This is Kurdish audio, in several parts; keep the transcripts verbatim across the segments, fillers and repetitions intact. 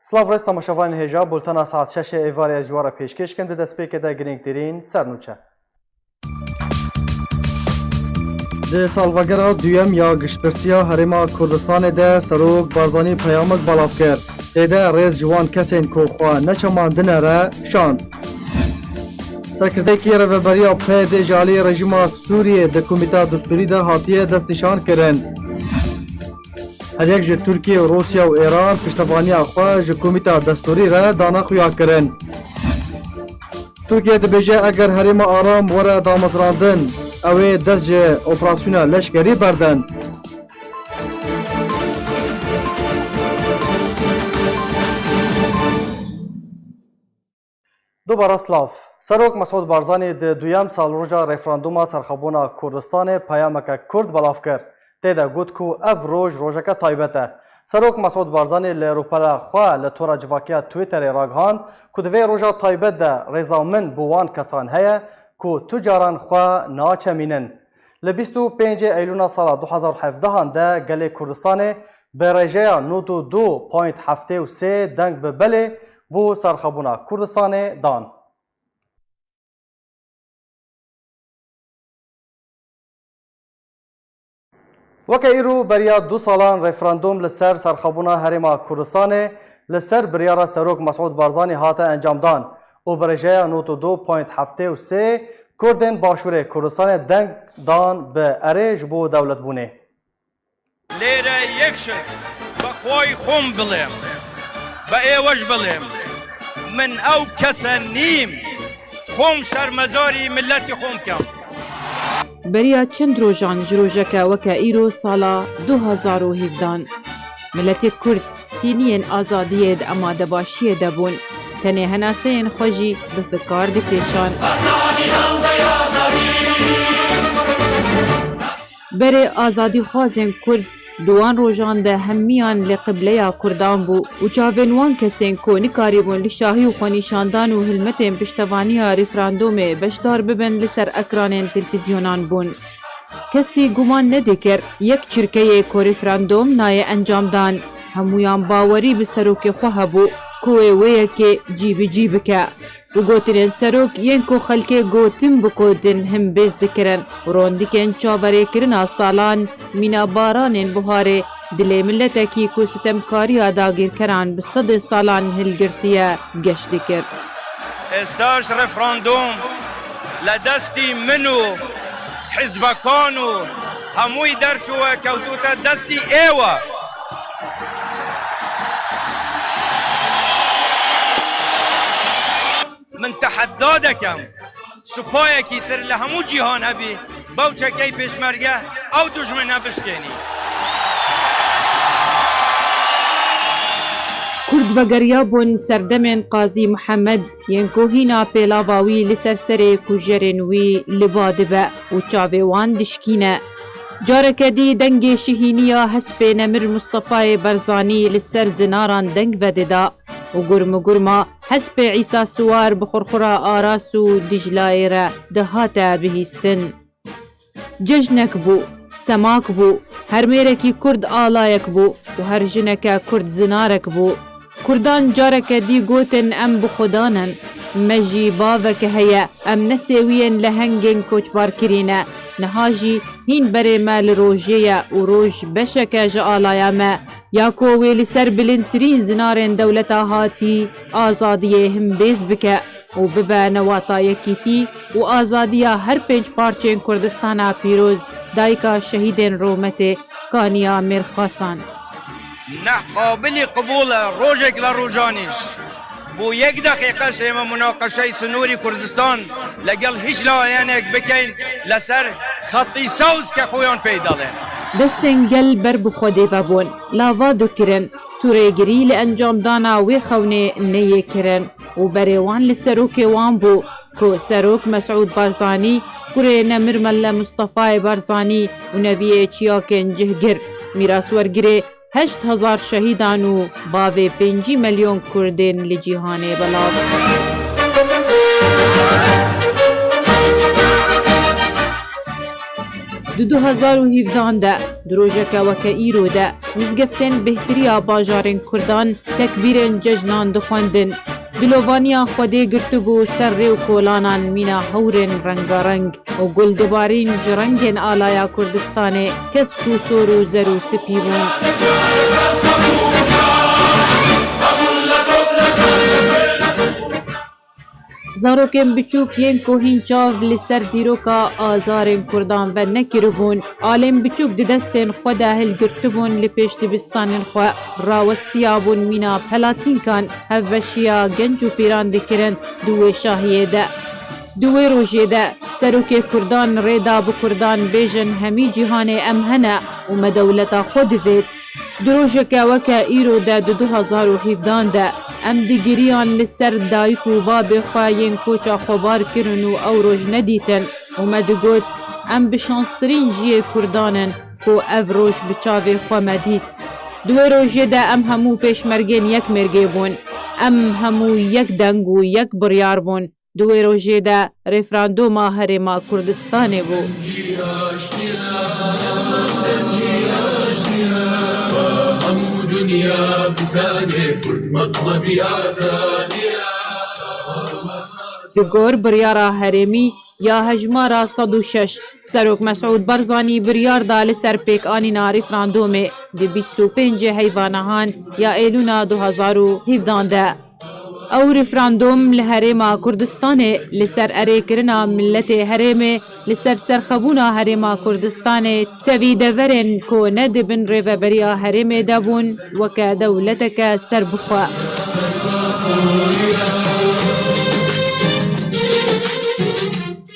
Silav rêz temaşevanên hêja, bultena saet şeşê êvarê ez ji we re pêşkêş kim, di destpêkê de girîngtirîn sernûçe. Di salvegera duyem ya giştpirsiya Herêma Kurdistanê de Serok Barzanî peyamek belav kir. Tê de rêz ji wan kesên ku xwe neçemandine re şand. Serkirdekî Rêveberiya P Y D ji alî rejîma Sûriyê di Komîta Dustûrî de hatiye destnîşankirin. Her yek ji Tirkiye û Rûsya û Êran piştevaniya xwe ji Komîta Destûrî re dane xuyakirin. Tirkiye dibêje, eger herêma aram were damezrandin, ew ê dest ji operasyona leşkerî berdin. Dubara silav. Serok Mesûd Barzanî di duyem salroja referanduma serxwebûna Kurdistanê peyameke kurt belav kir. Tê de got ku ev roj rojeke taybet e. Serok Mesûd Barzanî li rûpela xwe li tora civakiya Twitterê ragihand ku di vê roja taybet de rêza min bo wan kesan heye ku tu caran xwe naçemînin. Li bîst û pêncê Eylûna sala du hazar û hevdehan de gelê Kurdistanê bi rêjeya nod û du point heftê û sê deng bi belê bo serxwebûna Kurdistanê dan. Weke îro beriya du salan referandûm li ser serxwebûna Herêma Kurdistanê li ser biryara Serok Mesûd Barzanî hate encamdan û bi rêjeya nod û du point heftê û sê Kurdên Başûrê Kurdistanê deng dan bi erê ji bo dewletbûnê. Lêre yek şi bi xwayî xwim bilêm, bi êwe jî bilêm, min ew kese nîm, xwim şermezarî miletî xwim kem. Beriya çend rojan ji rojeke weke îro sala du hazar û hevdehan, miletê Kurd tîniyên azadiyê di emadebaşiyê de bûn, tenê henaseyên xwe jî bi fikar dikêşan. Berê azadîxwazên Kurd di wan rojan de hemiyan li qibleya Kurdan bû û çavên wan kesên ku nikarîbûn li şahî û xwenîşandan û hilmetên piştevaniya referandûmê beşdar bibin li ser ekranên televîzyonan bûn. Kesî guman nedikir yek çirkeyê ku referandûm nayê encamdan, hemûyan bawerî bi serokê xwe hebû ku wê wê yekê cî bi cî bike. Bi gotinên serok yên ku xelkê gotin bi gotin himbêz dikirin û rondikên çaverêkirina salan mînabaranên buharê dilê miletekî ku sitemkariya dagîrkeran bi sedê salan hilgirtiye geş dikir. Êsta ji referandûm li destî min û hizbekan û hemûyî derçûwe, kewtûte destî êwe. Min tehedda dekem, supayekî tir li hemû cîhan hebî, bew çekey pêşmerge ew dijmine bişkênî. Kurd vegeriyabûn serdemên Qazî Mihemed, yên ku hîna pêlava wî li ser serê kujerên wî li ba dibe û çavê wan dişkîne. Careke dî dengê şihîniya hespê nemir Mustefayê Barzanî li ser zinaran deng vedida û gurmugurma hespê Îsa Siwar bi xurxura Aras û Diclayê re dihate bihîstin. Cejnek bû, semak bû, her mêrekî Kurd alayek bû û her jineke Kurd zinarek bû. Kurdan careke dî gotin, em bi Xudan in, me jî baveke heye, em ne sêwiyên lehengên koçbarkirî ne. Niha jî hîn berê me li rojê ye û roj beşeke ji alaya me ya ku wê li ser bilindtirîn zinarên dewleta hatî azadiyê himbêz bike û bibe newata yekîtî û azadiya her pênc parçên Kurdistana pîroz, dayika şehîdên rûmetê Kaniya Mêrxasan. Neh qabilî qibûl e, rojek li rojanî ji bo yek deqîqe şême munaqeşey sinûrî Kurdistan legel hîç layenek bikeyn, li ser xetî sewz ke xwe yan pey delên. Destên gel ber bi Xwedê vebûn, lava dikirin, tu rêgirî li encamdana wê xewnê neyê kirin û berê wan li serokê wan bû ku Serok Mesûd Barzanî, kurê nemir Melle Mustefayê Barzanî û neviyê çiyakên cihgir, mîraswergirê heşt hezar şehîdan û bavê pêncî milyon Kurdên li cîhanê belav. Di du hezar û hevdehan de, di rojeke weke îro de, mizgeftên bêhtiriya bajarên Kurdan tekbîrên cejnan dixwendin. Dilovaniya Xwedê girtibû ser rê û kolanan mîna hewrên rengareng û gul dibarîn ji rengên alaya Kurdistanê, kesk û sor û zer û spî bûn. Zarokên biçûk yên ku hîn çav li ser dîroka azarên Kurdan venekiribûn, alên biçûk di destên xwe de hilgirtibûn, li pêş dibistanên xwe rawestiyabûn mîna pelatînkan, hevbeşiya genc û pîran dikirin di wê şahiyê de. Di wê rojê de serokê Kurdan rê da bi Kurdan bêjin, hemî cîhanê em hene û me dewleta xwe divêt. Di rojeke weke îro de, di du hezar û hevdehan de, em digiriyan li ser dayik û babê xwe yên koça xwebar kirin û ew roj nedîtin û me digot, em bi şanstirîn jiyê Kurdan in ku ev roj bi çavê xwe me dît. Di wê rojê de em hemû pêşmergên yek mêrgê bûn. Em hemû yek deng û yek biryar bûn. Di wê rojê de referandûma Herêma Kurdistanê bû. Di gor biryara herêmî ya hejmara sed û şeş, Serok Mesûd Barzanî biryar da li ser pêkanîna referandûmê di bîst û pêncê heyva nihan ya Êlûna du hezar û hevdehan de. Ew referandûm li Herêma Kurdistanê, li ser erêkirina miletê herêmê, li ser serxwebûna Herêma Kurdistanê, tevî deverên ku ne di bin rêveberiya herêmê de bûn, weke dewleteke serbixwe.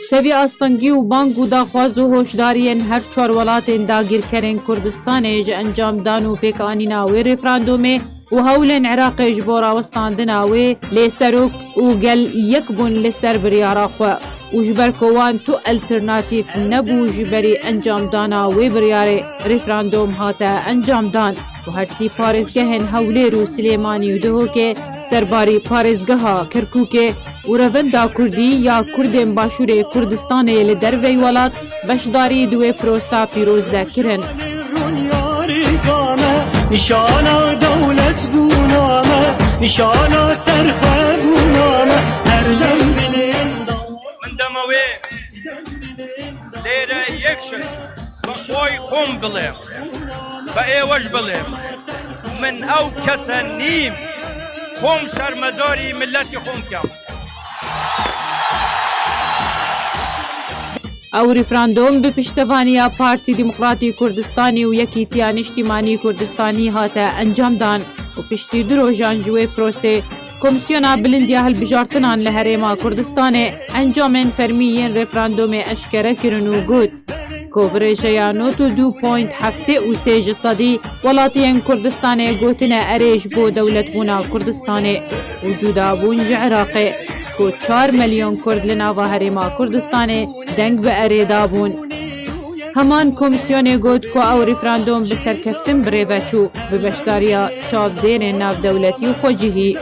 Tevî astengî û bang û daxwaz û hoşdariyên her çar welatên dagîrkerên Kurdistanê ji encamdan û pêkanîna wê referandûmê û hewlên Iraqê ji bo rawestandina wê, lê serok û gel yek bûn li ser biryara xwe û ji ber ku wan tu alternatîf nebû, ji berî encamdana wê biryarê, referandûm hate encamdan û her sî parêzgehên Hewlêr û Silêmanî û Duhokê serbarî parêzgeha Kerkûkê û Revenda Kurdî ya Kurdên Başûrê Kurdistanê li dervey welat beşdarî di wê pirosa pîroz de kirin. Rûnyarîka me, nîşana dewletbûna me, nîşana serxwebûna me, her dem bilênda. Min dema wê lêre yek şit bi xwe xûm bilêm, bi êwej bilêm. Min ew kese nîm, xûm ser mezarî miletî xûm kem. Ew referandûm bi piştevaniya Partî Demokratî Kurdistanî û Yekîtiya Niştîmanî Kurdistanî hate encamdan û piştî du rojan ji wê prosê, Komîsyona Bilind ya Hilbijartinan li Herêma Kurdistanê encamên fermî yên referandûmê eşkere kirin û got, ku bi rêjeya nod û du point heftê û sê ji sedî welatiyên Kurdistanê gotine erê ji bo dewletbûna Kurdistanê û cudabûn ji Iraqê, ku çar milyon Kurd li nava Herêma Kurdistanê deng bi erê dabûn. Heman komîsyonê got ku ew referandûm bi serkeftin bi rê ve çû, bi beşdariya çavdêrên navdewletî û xwecihî.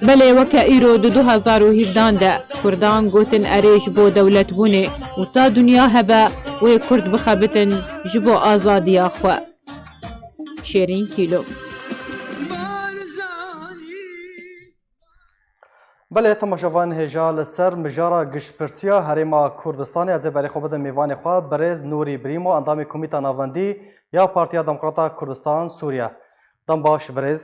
Belê weke îro di du hezar û hevdehan de Kurdan gotin erê ji bo dewletbûnê û ta dinya hebe wê Kurd bixebitin ji bo azadiya xwe. Şêrîn Kîlo. Belê, temaşevan hêja li ser mijara giştpirsiya Herêma Kurdistanê ez ê berê xwe bidim mêvanê xwe, birêz Nûrî Birîmo, endamê Komîta Navendî ya Partiya Demokrata Kurdistan Sûriye. Dem baş birêz.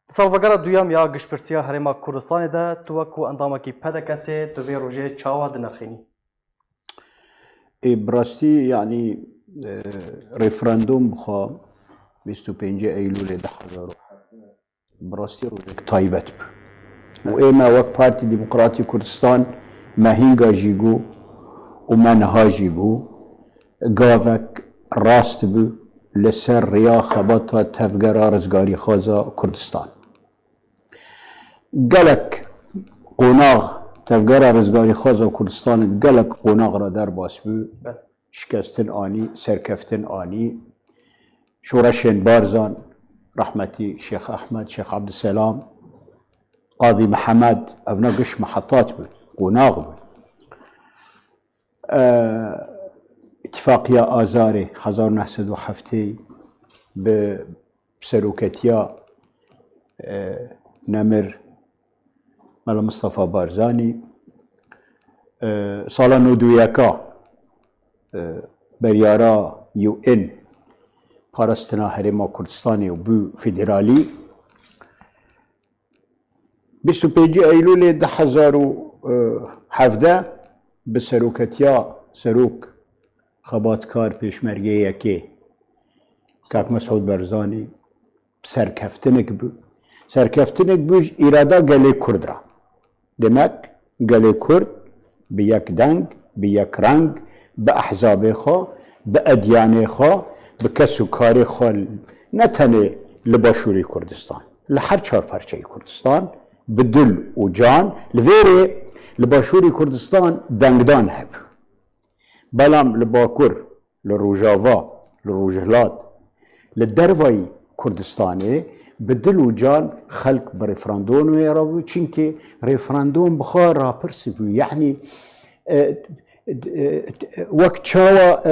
Di salvegera duyem ya giştpirsiya Herêma Kurdistanê de tu wekû endamekî P D K'ê tu vê rojê çawa dinirxînî? Ê, bi rastî, yanî, e, referandûm bi xwe bîst û pêncê Eylûlê du hezar û hevdeh bi rastî rojek taybet bû. Û ê me wek Partî Demokratî Kurdistan me hînga jî got û me niha jî got, gavek rast bû li ser rêya xebata Tevgera Rizgarîxwaza Kurdistan. Gelek qonax, Tevgera Rizgarîxwaza Kurdistanê gelek qonax re derbas bû. Belê. Şikestin anî, serkeftin anî. Şoreşên Barzan, rehmetî Şêx Ehmed, Şêx Ebdulselam, Qadî Mihemed, evna giş mihetat bûn, qonax bûn. E, Îtifaqiya Azarê hezar û neh sed û heftê bi seroketiya, e, nemir Mela Mistefa Barzanî, e, sala nod û yeka, e, beryara U N parastina Herêma Kurdistanê û bû federalî. Bîst û pêncî Eylûlê du hezar û hevdeh bi seroketiya serok xebatkar Pêşmergeyê Yekê Kak Mesûd Barzanî serkeftinek bû. Serkeftinek bû ji îrada gelê Kurd re. Demek gelê Kurd bi yek deng, bi yek reng, bi ehzabê xwe, bi edyanê xwe, bi kes û karê xwe, ne tenê li Başûrê Kurdistan, li her çar parçeyê Kurdistan bi dil û can, li vêrê li Başûrê Kurdistan dengdan hebû. Belam li Bakur, li Rojava, li Rojhilat, li dervayî Kurdistanê bi dil û can xelk bi referandûmê re bû, çimkî referandûm bi xwe rapirsî bû. Yanî, e, e, e, wek çawa, e,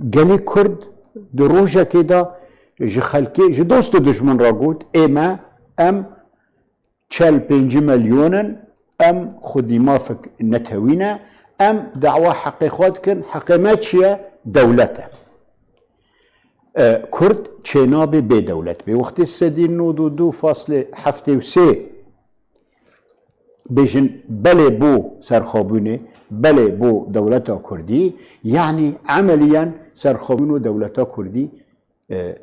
gelê Kurd di rojekê de ji xelkê, ji dost û dijmin re got, ê me, em çel pêncî milyon in, em xwedî mafek netewî ne, em dawa heqê xwe dikin, heqê me çi ye? Dewlet e. E, Kurd çênabê bê dewlet bê. Wextê sedî nod û du faslê heftê û sê bêjin belê bo serxwebûnê, belê bo dewleta Kurdî, yanî emeliyen serxwebûn û dewleta Kurdî, e, e,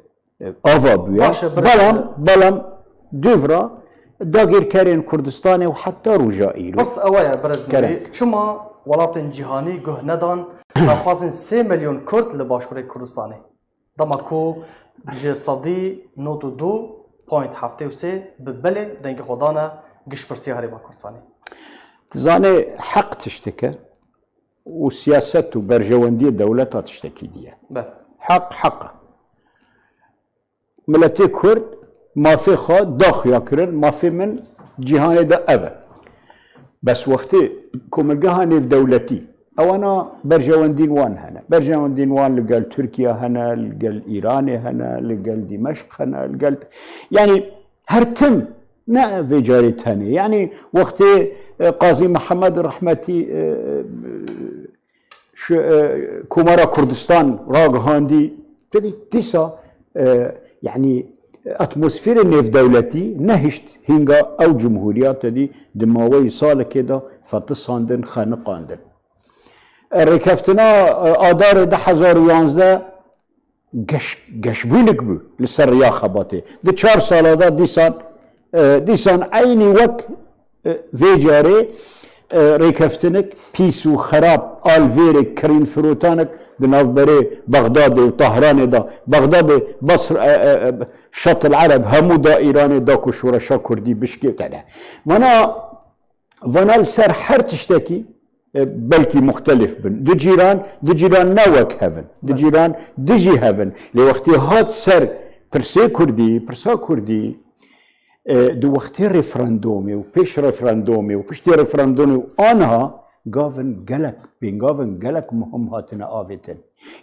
ava bûye. Baş e, birêz Belam, Nûrî. Belam dûvra dagirkerên Kurdistanê û heta roja îro. Pirs ew e, birêz Kerem. Nûrî, çima welatên cîhanî guh nedan daxwazên sê milyon Kurd li Başûrê Kurdistanê? Dema ku ji sedî nod û du point heftê û sê bi belê dengê xwe dane giştpirsiya Herêma Kurdistanê. Dizanê heq tiştek e û siyaset û berjewendiyê dewleta tiştekî dî ye. Be. Heq, heq e. Miletê Kurd mafê xwe da xuya kirin, mafê min cîhanê de ev e. Bes wextê komelgeha nêvdewletî, ewana berjewendîn wan hene. Berjewendîn wan li gel Tirkiye hene, li gel Îranê hene, li gel Dîmeşq hene, li gel, yanî her tim, ne vê carê tenê. Yanî wextê, e, Qazî Mihemed rehmetî, e, şu, e, Komara Kurdistan ragihandî, te dî dîsa, e, yanî atmosferê nêvdewletî nehişt hînga ew cumhûriya, te dî di maweyî salekê de fetisandin, xeniqandin. E, rêkeftina, e, Adarê du hezar û yanzdeh geş-, geşbûnik bû li ser riya xebatê. Di çar sala de dîsan, e, dîsan eynî wek, e, vê carê, e, rêkeftinek pîs û xerab, alvêrek, kirînfirotanek di navberê Bexdadê û Tahranê de, Bexdadê, Basr-, e, e, e, Şat el Ereb, hemû da Îranê da ku şoreşa Kurdî bişkêtene. Vana Vana li ser her tiştekî, e, belkî muxtelif bin. Du cîran, du cîran ne wek hev in. Du Belê. cîran dijî hev in. Lê wextê hat ser pirsê Kurdî, pirsa Kurdî, e, di wextê referandûmê û pêş referandûmê û piştî referandûmê û aniha gavin gelek, pêngavin gelek muhim hatine avêtin.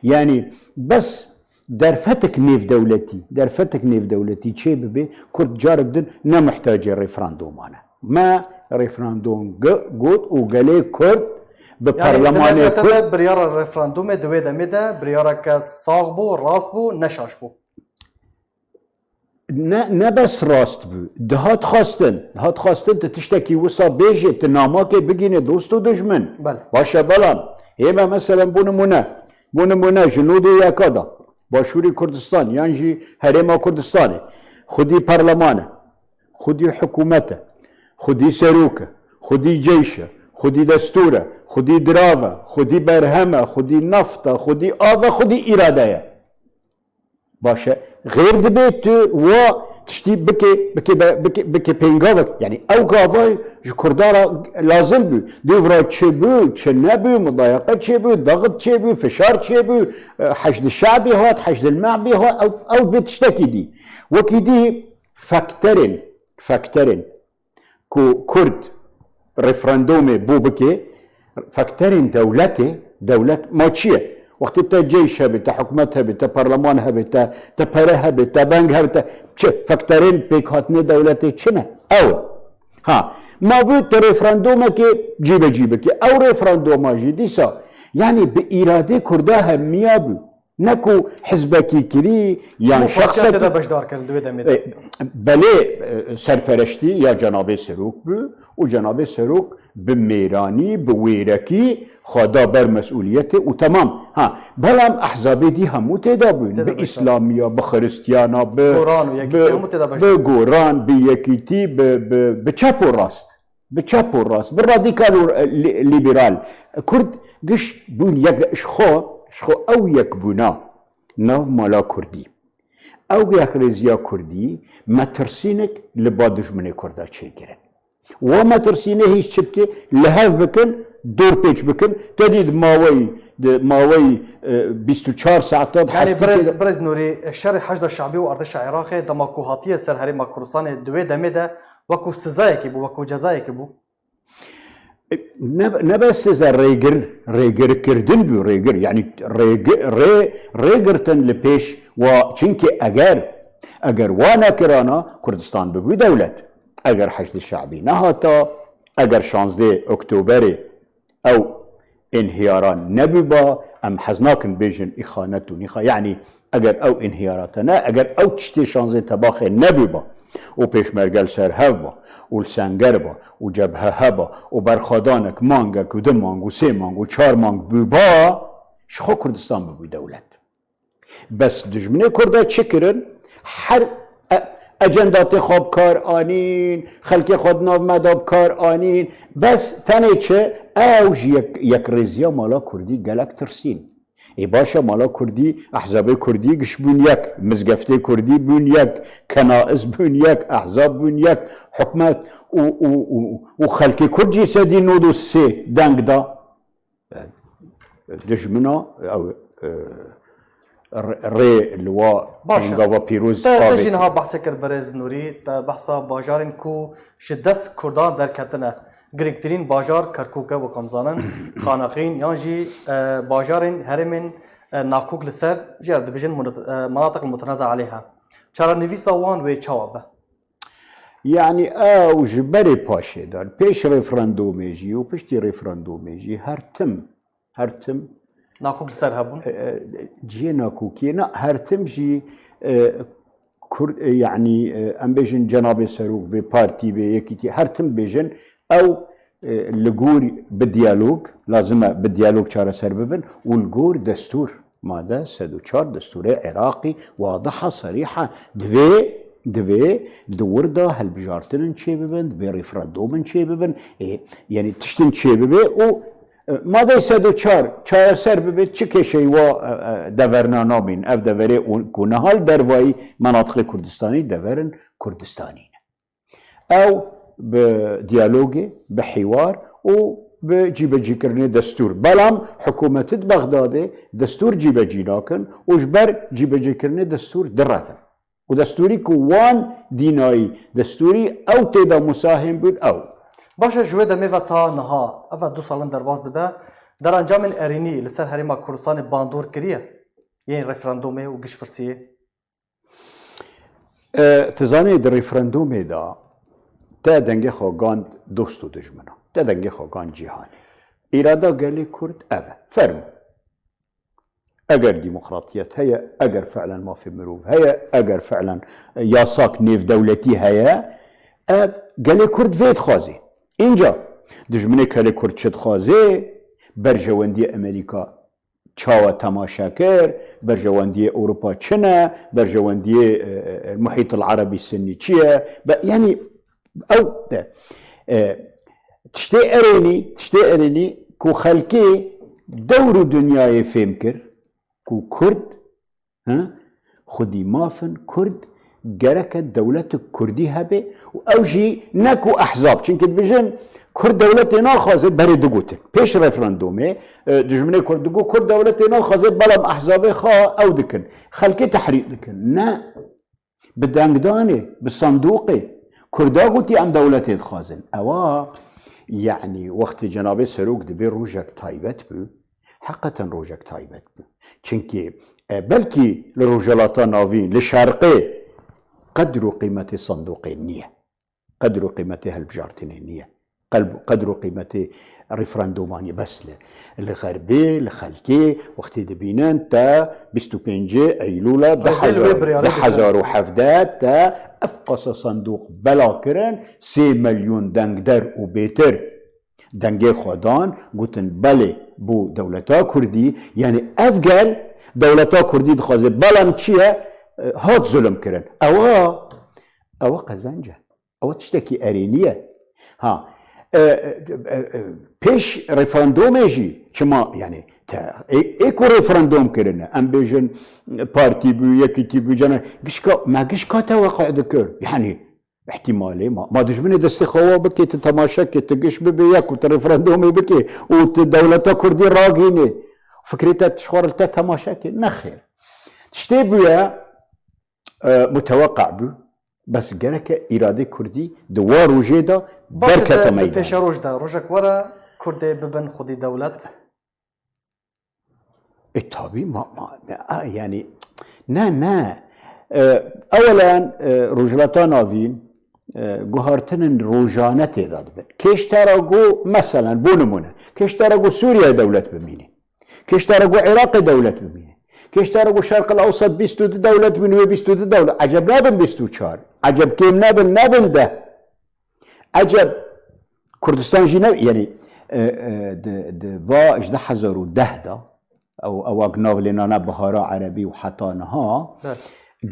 Yanî bes derfetek nêvdewletî, derfetek nêvdewletî çê bibe, Kurd carek din ne muhtacê referandûman e. Me referandûm g-, got û gelê Kurd bi Yanî, di parlemanê nefrete Kurd de biryara referandûmê di wê demê de biryareke sax bû, rast bû, ne şaş bû. Ne, ne bes rast bû. Dihat xwestin. Dihat xwestin tu tiştekî wisa bêjê, tu namakê bigînê dost û dijmin. Belê. Baş e, belam hê me meselen bo nimûne, bo nimûne ji nod û yeka de Başûrê Kurdistan yan jî Herêma Kurdistanê xwedî parleman e, xwedî hikûmet e, xwedî serok e, xwedî ceyş e, xwedî destûr e, xwedî dirav e, xwedî berhem e, xwedî neft e, xwedî av e, xwedî îrade ye. Baş e. Xêr dibe tu wa tiştî bike, bike, be-, bike, bike pêngavek. Yanî ew gava ji Kurda re lazim bû. Dûvra çi bû, çi nebû, mudayeqe çê bû, daxit çê bû, fişar çê bû, e, Heşd Şe'bî hat, Heşd Me'bî hat, ew, ew bê tiştekî dî. Wekî dî fakterên, fakterên ku Kurd referandûmê bo bike, fakterên dewletê, dewlet ma çi ye? Wextê te ceyş hebe, te hikûmet hebe, te parleman hebe, te, te pere hebe, te beng hebe, te çi? Faktorên pêkhatinê dewletê çi ne? Ew in. Ha, ma bû te referandûmekê cîbecî bikî. Ew referandûma jî dîsa, yanî bi îradê Kurda hemiya bû. Ne ku hizbekî kirî, yan Hemû partiyan şexsekî. Tê de beşdar kirin di wê demê de. E, belê, e, serpereştî ya Cenabê Serok bû û Cenabê Serok bi mêranî, bi wêrekî xwe da ber mesûliyetê û temam. Ha, belam ehzabê dî hemû tê de bûn. Tê de Bi beşdar. Îslamiya, bi Xiristiyana, bi, Goran û Yekîtî bi, hemû tê de beşdar. Bi Goran, bi Yekîtî, bi, bi, bi çep û rast. Bi çep û rast, bi radîkal û, e, lî-, lîberal. Kurd giş bûn yek, ji xwe, ji xwe ew yekbûna nav mala Kurdî. Ew yekrêziya Kurdî metirsînek li ba dijminê Kurda çêkirin. Wa metirsînê hîç çi bike, li hev bikin, dorpêç bikin, te dî di maweyî, di maweyî, e, bîst û çar saeta di Yanî heftê birêz, de birêz Nûrî, şerê Heşda Şe'bî û Artêşa Iraqê dema ku hatiye ser Herêma Kurdistanê di wê demê de wekû sizayekî bû, wekû cezayekî bû. Ne, ne bes size rêgir, rêgirkirdin bû, rêgir. Yanî rêgi-, rê, rê girtin li pêş wa. Çimkî eger, eger wa nekirana, Kurdistan bibû dewlet. Eger Heşdî Şe'bî nehata, eger şazdeh Oktoberê ew înhiyara nebûba, em hez nakin bêjin îxanet û nîxa-, yanî eger ew înhiyara te ne, eger ew tiştê şazdeh Tebaxê nebûba û pêşmerge li ser hev ba û li senger ba û cebhe heba û berxwedanek mangek û du mang û sê mang û çar mang bûba, ji xwe Kurdistan bibû dewlet. Bes dijminê Kurda çi kirin? Her e-, ecendatê xwe bi kar anîn, xelkê xwe di nav me de bi kar anîn. Bes tenê çi? Ew ji yek, yekrêziya mala Kurdî gelek tirsîn. Ê baş e, mala Kurdî, ehzabê Kurdî giş bûn yek, mizgeftê Kurdî bûn yek, kenaiz bûn yek, ehzab bûn yek, hikûmet û, û, û, û xelkê Kurd jî sedî nod û sê deng da. Dijmina ew, e, rê, rê li wa Baş e. Hengava pîroz Te, te jî avêt. Niha behsê kir birêz Nûrî, te behsa bajarên ku ji dest Kurdan derketine. Girîngtirîn bajar Kerkûk e, wek em zanin, Xaneqîn, yan jî, e, bajarên herêmên, e, nakok li ser, jê re dibêjin munit-, e, مناطق المتنازع عليها. Çarenivîsa wan wê çawa be? Yanî ew ji berê paşê de, pêş referandûmê jî û piştî referandûmê jî her tim, her tim Nakok li ser hebûn? E, e, cihê nakokiyê ne, her tim jî, e, Kurd, e, yanî, e, em bêjin cenabê serok bê, partî bê, yekîtî, her tim bêjin ew, e, li gor bi diyalog, lazim e bi diyalog çareser bibin û li gor destûr. Made sed û çar destûrê Iraqî wadiha, serîha, divê, divê di wir de hilbijartin çêbibin, divê referandûmin çêbibin. Ê, yanî tiştin çêbibe û, e, madeyê sed û çar çareser bibe, çi kêşeyî wa, e, e, deverna nabîn. Ev deverê û-, ku niha li dervayî menatiqê Kurdistanî deverin Kurdistanî ne. Ew bi diyalogê, bi hîwar û bi cîbecîkirinê destûr. Belam hikûmetê di Bexdadê destûr cîbecî nakin û ji ber cîbecîkirinê destûr direvin. Û destûrî ku wan dînayî destûrî ew tê de musahêm bûn ew. Baş e, ji wê demê ve ta niha, ev e du sal in derbas dibe, derencamên erênî li ser Herêma Kurdistanê bandor kiriye yên referandûmê û giştpirsiyê? E, tu zanî, di referandûmê de te dengê xwe gand dost û dijmina. Te dengê xwe gand cîhanê. Îrada gelê Kurd ev e. Fermo. Eger demokratiyet heye, eger fi'len mafê mirov heye, eger fi'len, e, yasak nêvdewletî heye, ev gelê Kurd vê dixwaze. Înca dijminê gelê Kurd çi dixwaze? Berjewendiyê Amerîka çawa temaşe kir, berjewendiyê Ewropa çi ne, berjewendiyê, e, e, Muhît el Erebî Sinnî çi ye? Be, yanî ew de, e, tiştê erênî, tiştê erênî ku xelkê dewr û dinyayê fêm kir ku Kurd He? Xwedî maf in, Kurd gereke dewletek Kurdî hebe û ew jî ne ku ehzab. Çimkî dibêjin, Kurd dewletê naxwaze, berê digotin. Pêş referandûmê, e, dijminê Kurd digot, Kurd dewletê naxwaze, belam ehzabê xwe ew dikin. Xelkê tehrîk dikin. Ne. Bi dengdanê, bi sandûqê. Kurda gotî, em dewletê dixwazin. Ewa, yanî, wextê cenabê serok dibê rojek taybet bû, heqeten rojek taybet bû. Çimkî, e, belkî li Rojhilata Navîn, li Şerqê qedr û qîmetê sandûqê niye. Qedr û qîmetê hilbijartinê niye. Qel-, qedr û qîmetê referandumanî bes li, li Xerbê, li xelkê wextê dibînin te bîst û pêncê Eylûla Rêzê li wê biryarê du hezar û hevdeh te ev qasa sandûq bela kirin, sê milyon dengder û bêtir dengê xwe dan, gotin belê bo dewleta Kurdî, yanî ev gel dewleta Kurdî dixwaze, belam çi ye? E, hat zulm kirin. Ewa, ewa qezenc e. Ewa tiştekî erênî ye. Ha, e, e, e, e, pêş referandumê jî çima, yanî te, ê, ê ku referandum kirine, em bêjin partî bû, yekîtî bû, cene, gişka, me gişka te weqe dikir. Yanî, ihtimalê ma, ma dijminê destê xwe wa bikê, tu temaşe kê, tu giş bibê ya ku tu referandumê bikê û tu dewleta Kurdî ragînê. Fikrê te ji xwe re te temaşe kê. Nexêr. Tiştê bûye, e, muteweqe bû. Bes gereke îradê Kurdî di wa rojê de Baş derkete di, di meydan. Pêşeroj de rojek were Kurdê bibin xwedî dewlet. E, tabî, ma, ma, a, yanî, ne, ne. E, ewelen, e, Rojhilata Navîn, e, guhartinên rojane tê de dibin. Kê ji te re got, meselen, bo nimûne, kê ji te re got Sûriye dewlet bimîne. Kê ji te re got Iraqê dewlet bimîne. Kê ji te re got Şerqil Ewsat bîst û du dewlet bimîne, wê bîst û du dewlet. Eceb nebin bîst û çar. Eceb kêm nebin, nebin deh. Eceb Kurdistan jî ne, yanî, e, e, di, di va ji du hezar û deh de, ew, ew wek nav lê nane bihara erebî û heta niha, Evet.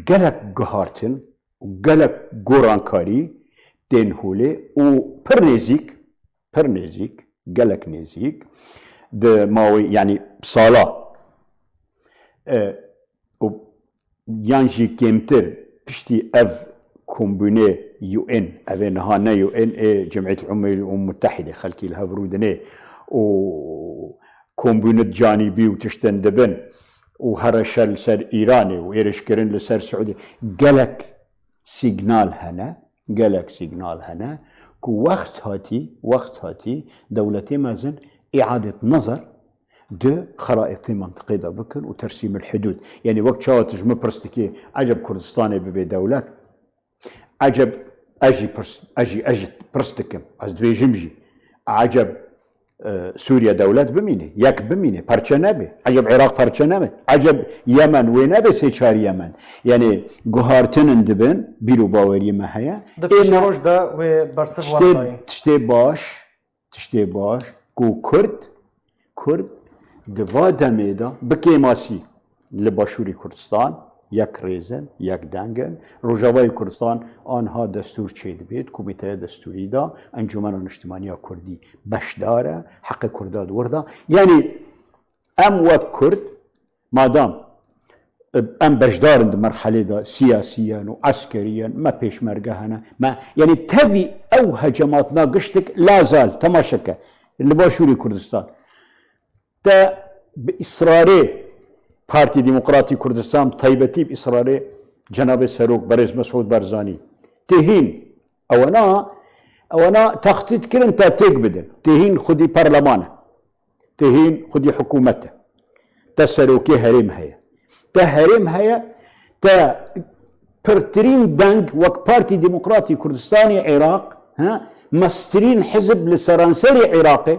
gelek guhartin û gelek gorankarî tên holê û pir nêzîk, pir nêzîk, gelek nêzîk, di mawê, yanî sala, e, û yan jî kêmtir piştî ev kombûnê U N, ev ê niha ne U N, ê Cemîyetî Umem Mutehîdê, xelkî li hev rûdinê û kombûnit canîbî û tiştin dibin û here şer li ser Îranê û êrişkirin li ser Siûdî, gelek sîgnal hene, gelek sîgnal hene ku wext hatî, wext hatî dewletê mezin îadet nezer di xeraîtê mentiqê de bikin û tersîmil hidûd. Yanî wek çawa tu ji min pirs dikî, eceb Kurdistanê bibe dewlet? Eceb ez jî pirs, ez jî, ez jî pirs dikim. Ez dibêjim jî. Eceb, e, Sûriye dewlet bimîne, yek bimîne, parçe nebe. Eceb Iraq parçe nebe. Eceb Yemen wê nebe sê çar Yemen. Yanî guhartinin dibin, bîr û baweriyê me heye. Di Ê me pêşeroj de wê bersiv tiştê, were dayîn. Tiştê baş, tiştê baş ku Kurd, Kurd di va demê de bi kêmasî li Başûrê Kurdistan yek rêz in, yek deng in. Rojavayê Kurdistan anha destûr çêdibêt, Komîteya Destûrî de, Encûmena Niştimaniya Kurdî beşdar e, heqê Kurda di wir de. Yanî em wek Kurd, madam, e, em beşdar in di merhelê de siyasiyen û eskeriyen, me pêşmerge hene, me, yanî tevî ew hecematna giştik la zal, temaşe ke, li Başûrê Kurdistan. Te bi israrê Partî Demokratî Kurdistan, bi taybetî bi israrê Cenabê Serok Berêz Mesûd Barzanî, tê hîn, ewana, ewana textît kirin te têk bidin. Tê hîn xwedî perleman e. Tê hîn xwedî hikûmet e. Te serokê herêm heye. Te herêm heye, te pirtirîn deng wek Partî Demokratî Kurdistanê Iraq, he, mestirîn hizb li seranserê Iraqê,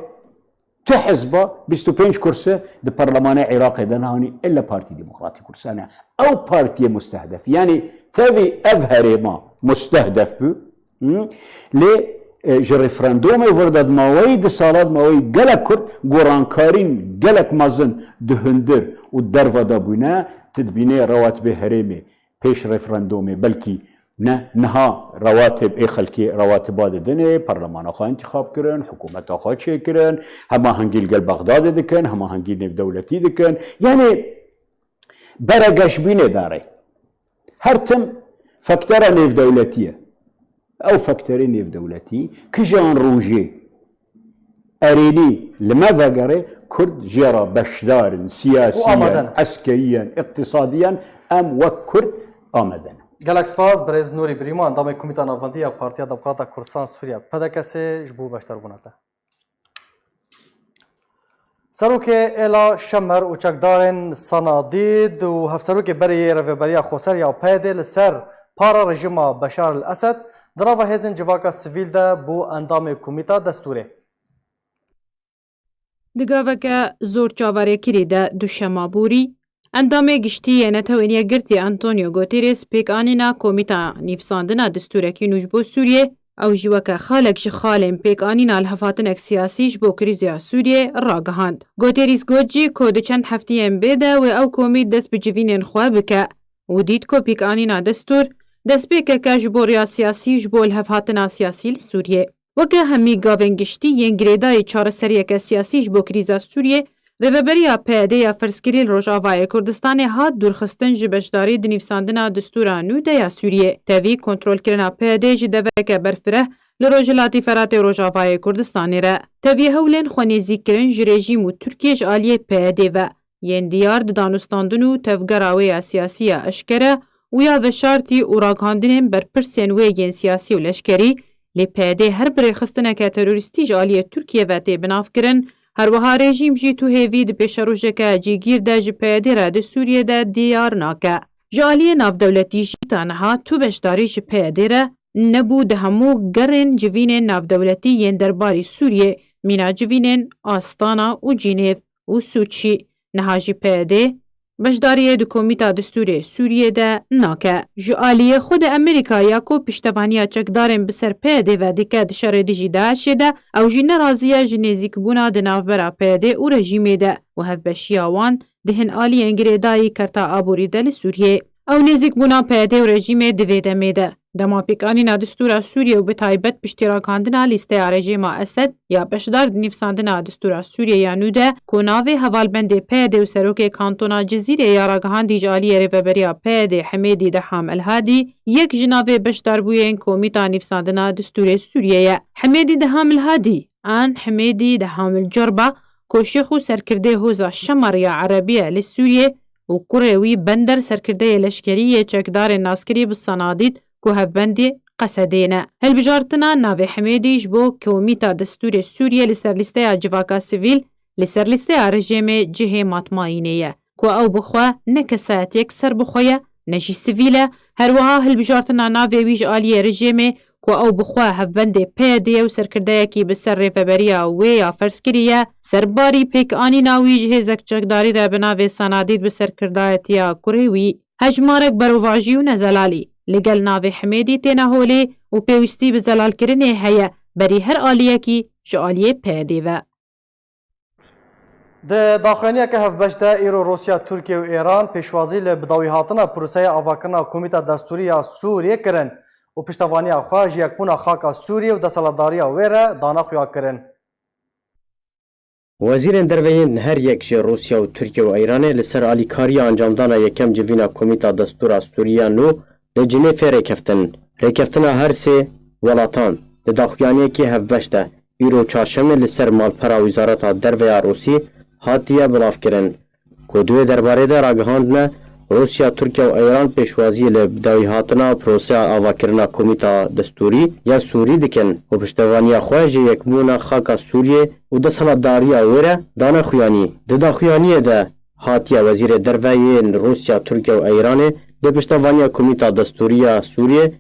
tu hizba bîst û pênc kurse di perlemanê Iraqê de nehanî illa Partî Demokratî Kurdistanê. Ew partiyê mustehdef. Yanî tevî ev herêma mustehdef bû. Hı? Lê, e, ji referandumê vir de di maweyî du sala di maweyî gelek Kurd gorankarîn gelek mezin di hundir û derva de bûne, tu dibînê rewatibê herêmê pêş referandumê belkî ne, niha rewatib ê xelkê rewatiba didinê, parlemana xwe întîxab kirin, hikûmeta xwe çêkirin, hemahengî li gel Bexdadê dikin, hemahengî nêvdewletî dikin. Yanî bere geşbînê dare. Her tim fektera nêvdewletî ye. Ew fekterê nêvdewletî kijan rojê erênî li me vegere, Kurd jê re beşdar in, siyasiyen, Û amade ne. eskeriyen, iqtisadiyen, em wek Kurd amade ne. Gelek spas, birêz Nûrî Birîman, endamê Komîta Navendî ya Partiya Demokrata Kurdistan Sûriye, P D K S, ji bo beşdarbûna te. Serokê Êla Şemer û çekdarên Sanadîd û hevserokê berê yê Rêveberiya Xweser ya P Y D li ser para rejîma Beşar el Esed di nava hêzên civaka sivîl de bû endamê Komîta Destûrê. Di gaveke zor çaverêkirî de duşema borî, endamê giştî yê Netewên Yekgirtî Antonio Guterres pêkanîna Komîta Nivîsandina Destûrekî nû ji bo Sûriyê, ew jî weke xalek ji xalên pêkanîna lihevhatinek siyasî ji bo krîzeya Sûriyê ragihand. Guterres got jî ku di çend heftiyên bê de wê ew komît dest bi civînên xwe bike û dît ku pêkanîna destûr destpêkeke ji bo riya siyasî ji bo lihevhatina siyasî li Sûriyê. Weke hemî gavên giştî yên girêdayî çareseriyeke siyasî ji bo krîza Sûriyê, Rêveberiya P Y D ya ferzkirî li Rojavayê Kurdistanê hat dûrxistin ji beşdarî di nivîsandina destûra nû de ya Sûriyê. Tevî kontrolkirina P Y D ji deveke berfireh li rojhilatî Feratê Rojavayê Kurdistanê re. Tevî hewlên xwenêzîkirin ji rejîm û Tirkiye ji aliyê P Y D ve yên diyar di danûstandin û tevgera wê ya siyasî ya eşkere û ya veşartî û ragihandinên berpirsên wê yên siyasî û leşkerî, lê P Y D her bi rêxistineke terorîstî ji aliyê Tirkiye ve tê binavkirin, her wiha rejîm jî tu hêvî di pêşerojeke cîgîr de ji P Y D re di Sûriyê de diyar nake. Ji aliyê navdewletî jî ta niha tu beşdarî ji P Y D re nebû di hemû gerên civînên navdewletî yên derbarî Sûriyê, mîna civînên Astana û Cînêv û Sûçî. Niha jî P Y D beşdariyê di Komîta Destûrê Sûriyê de nake. Ji aliyê xwe de Amerîka ya ku piştevaniya çekdarên bi ser P Y D ve dike di şerê dijî DAIŞê de, ew jî nerazî ye ji nêzîkbûna di navbera P Y D û rejîmê de û hevbeşiya wan di hin aliyên girêdayî kerta aborî de li Sûriyê. Ew nêzîkbûna P Y D û rejîmê di vê demê de, dema pêkanîna destûra Sûriyê û bi taybet piştî ragihandina lîsteya rejîma Esed ya beşdar di nivîsandina destûra Sûriyê ya nû de, ku navê hevalbendê P Y D û serokê kantona Cizîrê ya ragihandî ji aliyê rêveberiya P Y D Hemêdî Deham El Hadî, yek ji navê beşdarbûyên komîta nivîsandina destûrê Sûriyê ye. Hemêdî Deham El Hadî, an Hemêdî Deham El Corba, ku şêx û serkirdê Hoza Şemar ya Erebî ye li Sûriyê û kurê wî Bender serkirdeyê leşkerî yê çekdarên naskirî bi Sanadîd ku hevbendî Qesedê ne. Hilbijartina navê Hemêdî ji bo Komîta Destûrê Sûriyê li ser lîsteya civaka sivîl, li ser lîsteya rejêmê cihê matmayînê ye, ku ew bi xwe ne kesayetiyek serbixwe ye, ne jî sivîl e, her wiha hilbijartina navê wî ji aliyê rejêmê, ku ew bi xwe hevbendê P Y D ye û serkirdeyekî bi ser rêveberiya wê ya ferzkirî ye, serbarî pêkanîna wî ji hêzek çekdarî re bi navê Sanadîd bi serkirdayetiya kurê wî, hejmarek berovajî û nezelalî li gel navê Hemêdî têne holê û pêwîstî bi zelalkirinê heye berî her aliyekî ji aliyê P Y D ve. Di daxuyaniyeke hevbeş de îro Rûsya, Tirkiye û Îran pêşwazî li bidawîhatina proseya avakirina Komîta Destûrî ya Sûriyê kirin û piştevaniya xwe ji yekbûna xaka Sûriyê û desthilatdariya wê re dane xuya kirin. Wezîrên derve yên her yek ji Rûsya û Tirkiye û Îranê li ser alîkariya encamdana yekem civîna Komîta Destûra Sûrî ya nû li Cinêfê rêkeftin. Rêkeftina her sê welatan di daxuyaniyekî hevbeş de îro çarşemê li ser malpera Wizareta Derve ya Rûsî hatiye bilavkirin, ku di wê derbarê de ragihandine Rûsya, Tirkiye û Îran pêşwaziyê li bidawîhatina proseya avakirina Komîta Destûrî ya Sûrî dikin û piştevaniya xwe ji yekbûna xaka Sûriyê û desthilatdariya wê re dane xuyanî. Di daxuyaniyê de hatiye wezîrê derve yên Rûsya, Tirkiye û Îranê di piştevaniya Komîta Destûrî ya Sûriyê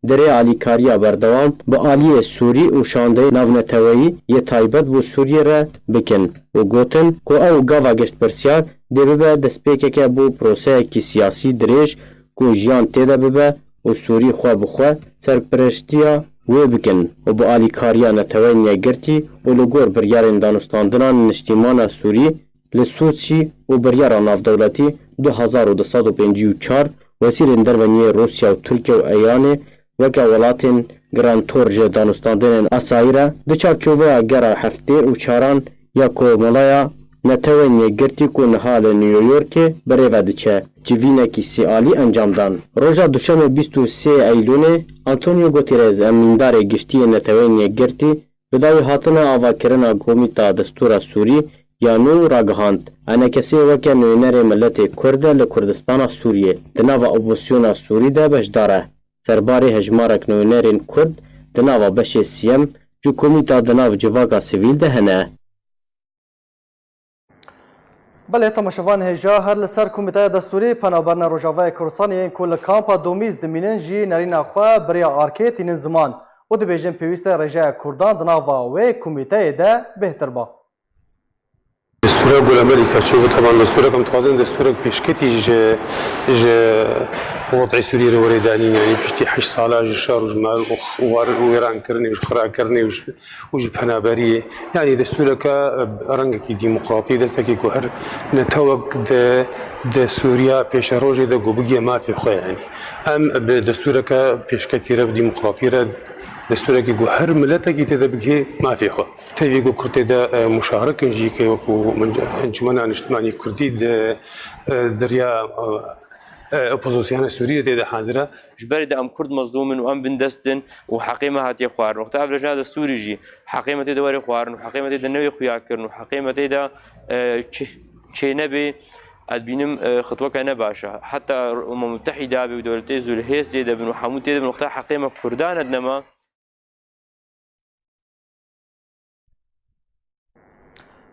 di rê alîkariya berdewam bi aliyê Sûrî û şandeyê navneteweyî yê taybet bo Sûriyê re bikin û gotin ku ew gava giştpirsiyar dê bibe destpêkeke bo proseyekî siyasî dirêj ku jiyan tê de bibe û Sûrî xwe bi xwe serpereştiya wê bikin û bi alîkariya Neteweyên Yekgirtî û li gor biryarên danûstandinan niştîmana Sûrî li Sûçî û biryara navdewletî du hezar û du sed û pêncî û çar wezîrên derve yên Rûsya û Tirkiye û Îranê weke welatên girantor ji danûstandinên asayî re di çarçoveya gera heftê û çaran ya Komeleya Netewên Yekgirtî ku niha li New Yorkê bi rê ve diçe, civînekî sêalî encam dan. Roja Duşemê bîst û sê Eylûnê Antonio Guterres, emîndarê giştî yê Netewên Yekgirtî, bi dawî hatina avakirina Komîta Destûra Sûrî ya nû ragihand, ENKSê weke nûnerê miletê Kurd e li Kurdistana Sûriyê, di nava opozisyona Sûrî de beşdar e. Serbarê hejmarek nûnerên Kurd di nava beşê siyem ji Komîta di nav civaka sivîl de hene. Belê, temaşevan hêja, her li ser Komîteya Destûrî Penaberna Rojavayê Kurdistanê yên ku li kampa Domîz dimînin jî nerîna xwe bi rêya arkê tînin ziman û dibêjin pêwîst e rêjeya Kurdan di nava wê komîteyê de bêhtir ba. Destûra ku li Amerîka çûbû, teban destûrek em dixwazin destûrek pêşketî ji, ji wezî Sûriyê re were danîn, yanî piştî heşt sala ji şer û ji mal û war û wêrankirinê û ji xirakirinê û ji û ji penaberiyê. Yanî destûreke, e, rengekî demokratî, destekî ku her netewek di, di Sûriya pêşerojê de ku bigihê mafê xwe, yanî. Em bi destûreke pêşketî re, bi demokratî re, destûrekî ku her miletekî tê de bigihê mafê xwe. Tevî ku Kurd tê de, e, muşarik in jî, ke wekû min-, Encûmena Niştimanî Kurdî di, e, di riya, e, e, opozisyona Sûriyê tê de hazir e. Ji berê de em Kurd mezlûm in û em bindest in û heqê me hatiye xwarin. Wexta ev lejna destûrî jî heqê me tê de were xwarin û heqê me tê de newê xuya kirin û heqê me tê de, e, çê-, çênebê, ez dibînim, e, xitweke ne baş e. Heta Umem Mutehîda be û dewletê zû li hêz tê de bin û hemû tê de bin, wexta heqê me Kurdan e dinema.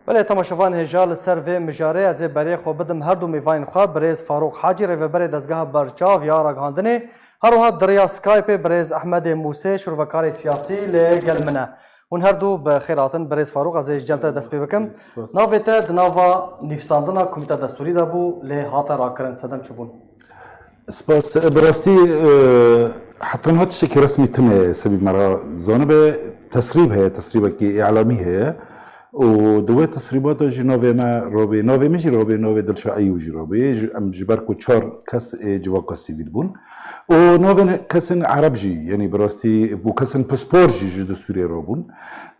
Belê, temaşevan hêja, li ser vê mijarê ez ê berê xwe bidim her du mêvanên xwe, birêz Farûq Hacî, rêveberê Dezgeha Berçav ya Ragihandinê, her wiha di riya Skypeê birêz Ehmedê Mûsê, şûrvekarê siyasî li gel min e. Hûn her du bi xêr hatin. Birêz Farûq, ez ê ji cem te dest pê bikim. Spas. Navê te di nava nivîsandina Komîta Destûrî de bû, lê hate rakirin, sedem çi bûn? Spas. Bi rastî, e, heta niha tiştekî resmî tune sebî me re zanibe, tesrîb heye, tesrîbekî îlamî heye. Û di wê tesrîbata jî navê me rabê, navê min jî rabê, navê Dilşa Eyû jî rabê. Ji, em ji ber ku çar kes ê civaka sivîl bûn. Û navên kesên Ereb jî, yanî bi rastî, û kesên pispor jî ji di Sûriyê rabûn.